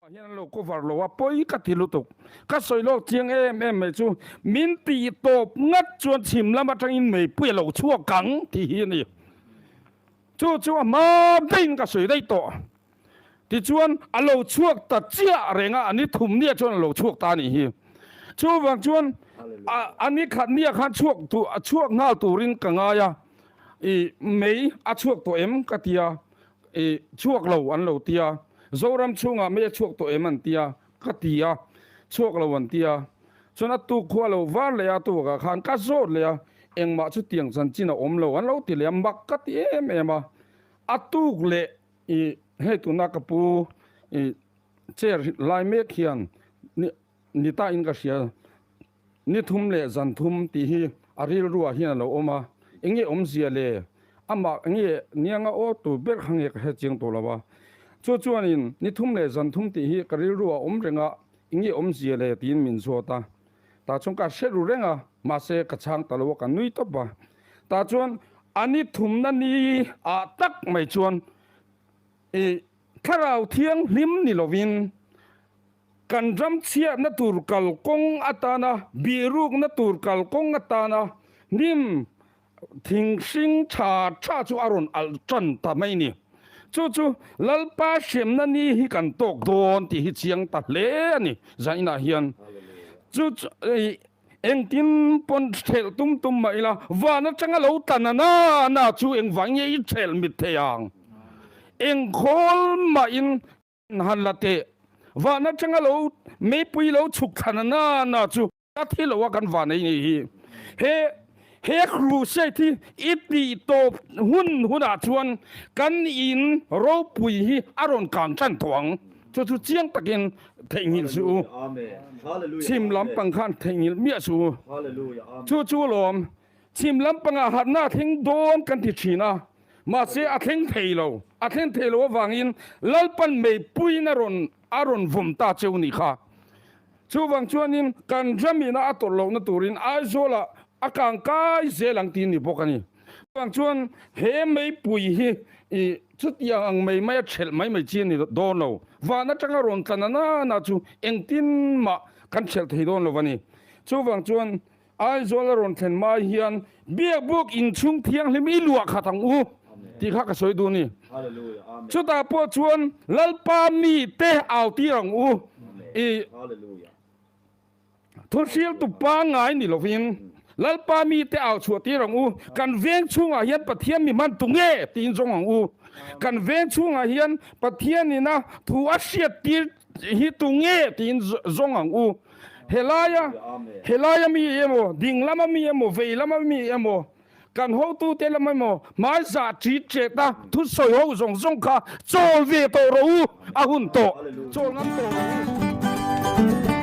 Hian an lo cover lo a, pawi ka ti lutuk. Ka sawi lawk chiang em em mai chu min tih tawp ngat chuan chhim lam atangin meipui a lo chhuak ang tih hi a ni. Chu chu a hma daih in ka sawi daih tawh. Tichuan a lo chhuak ta chiah reng a, a ni thum nia chuan a lo chhuak ta a nih hi. Chuvang chuan a ni khat nia khan chhuak chhuak nghal turin ka ngai a, i mei a chhuak tawh em ka ti a, I chhuak lo an lo ti a, Zoram chhungah mei a chhuak tawh em an ti a, ka ti a, chhuak lo an ti a. Chuan a tuk khu a lo var leh a, tukah khan ka zawt leh a, engmah chutiang chanchin a awm lo an lo ti leh a, mak ka ti em em a. A tuk leh i hei tuna ka pu i chair lai mek hian ni ni ta in ka hria. Ni thum leh zan thum tih hi a rilruah hian a lo awm a, enge awmzia le? Amah nge nianga aw tur ber kha nge ka hre chiang tawh lo a. Chu chuanin ni thum leh zan thum tih hi ka rilruah a awm reng a, enge awmzia le tiin min zawt a. Tah chuan ka hre ru reng a, mahse ka chhang ta lo a, ka nui tawp a. Tah chuan a ni thumna ni ah tak mai chuan i thlarau thianghlim ni lovin, Kan ram chhiatna tur kalkawng atana, bihrukna tur kalkawng atana hnim thing hring tha tha chu a rawn alh tan ta mai ni. Chu chu Lalpa hremna ni hi kan tawk dawn tih hi chiang ta hle a ni zainah hian. Chu chu engtin pawn thelh tum tum mah ila van atanga lo tla na na na chu engvang nge i thelh mit thei ang? Eng khawl mahin Han la teh. Van atanga lo meipui lo chhuk thlan a na na chu a thi lo a kan van ei nei hi. He he crusade hi i tih tawp hun hunah chuan kan in ropui hi a rawn kang tan tawh ang. Chu chu chiang takin theihnghilh suh u. Chhim lampang khan theihnghilh miah suh u. Chu chu lawm chhim lampangah harhna a thleng dawn kan ti thin a. Mahse a thleng thei lo, a thleng thei lo avangin Lalpan meipuiin a rawn a rawn vawm ta cheu nih kha. Chuvang chuanin kan ramina a tawrh lohna turin Aizawlah a kang kai zel ang tih ni bawk a ni. Chuvang chuan he meipui hi i chutiang ang mai mai a thelh mai mai chi a ni dawn lo. Van atanga rawn tla na na na chu engtin mah kan thelh thei dawn lo a ni. Chuvang chuan Aizawl a rawn thlen mai hian Biakbuk inchhung thianghlim i luah khat ang u tih kha ka sawi duh a ni. Chutah pawh chuan Lalpa mite au tir ang u i thuhriltu pangngai ni lovin Lalpa mite au chhuah tir ang u. Kan veng chhungah hian Pathian mi hman tu nge tiin zawng ang u. Kan veng chhungah hian Pathianina thu a hriat tir hi tu nge tiin zawng ang u. Helaia helaia mi emaw, ding lama mi emaw, vei lama mi emaw, kan hotute lam emaw, hmai zah ṭit ṭet a thusawi ho zawng zawng kha chawl ve tawh rawh u, a hun tawh, chawl ngam tawh rawh u.